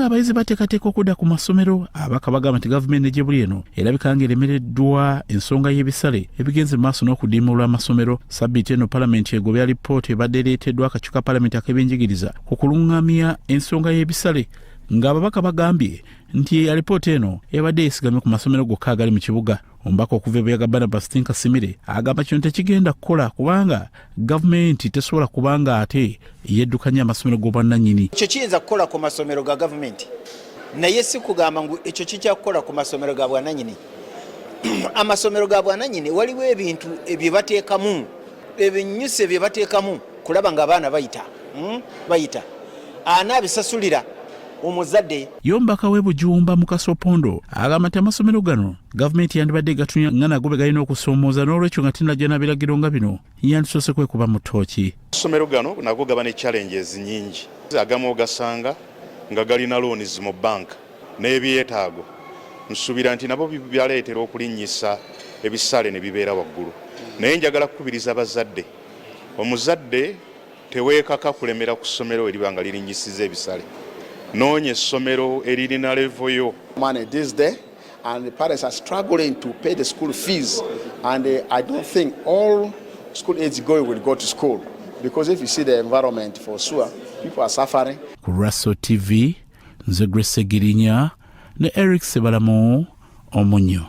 Ng'abayizi bateekateeka okudda ku masomero, ababaka bagamba nti gavumenti gye buli eno erabika ng'eremereddwa ensonga y'ebisale ebigenze mu maaso n'okudiimulwa amasomero. Sabbiiti eno palamenti egobya lipooti ebadde ereeteddwa akakiiko ka palamenti ak'ebyenjigiriza ku kulungamya ensonga y'ebisale, ng'ababaka bagambye nti alipoota eno ebadde yeesigamye ku masomero gokka agali mu kibuga. Omubaka okuva e Buyaga, Barnabas Tinkasimire, agamba kino tekigenda kukola kubanga gavumenti tesobola kubanga ate yeddukanya amasomero g'obwannannyini. Ekyo kiyinza kukola ku masomero ga gavumenti, naye si kugamba ngu ekyo kijja kukola ku masomero ga bwannannyini. Amasomero ga bwannannyini waliwo ebintu bye bateekamu, ebinyuse bye bateekamu kulaba nga abaana bayita, anaabisasulira omuzadde. Ye omubaka w'e Bujumba, Mukasa Opondo, agamba nti amasomero gano gavumenti yandibadde gatunya nga nago be galina okusoomooza, n'olwekyo nga tinajja na biragiro nga bino yandisoose kwekuba mu ttooki. Amasomero gano nago gaba ne challenges nyingi. Agamu ogasanga nga galina loans mu bank n'ebyetaago. Nsuubira nti nabo byaleetera okulinnyisa ebisale ne bibeera waggulu, naye njagala kukubiriza abazadde: omuzadde teweekaka kulemera ku ssomero eriba nga lirinnyisiza ebisale. Noonya essomero eririna level yo. Money this day, and the parents are struggling to pay the school fees, and I don't think all school age going will go to school, because if you see the environment, for sure people are suffering. Ku Raso TV, nze Grace Segirinya ne Eric Sebalamu Omunyo.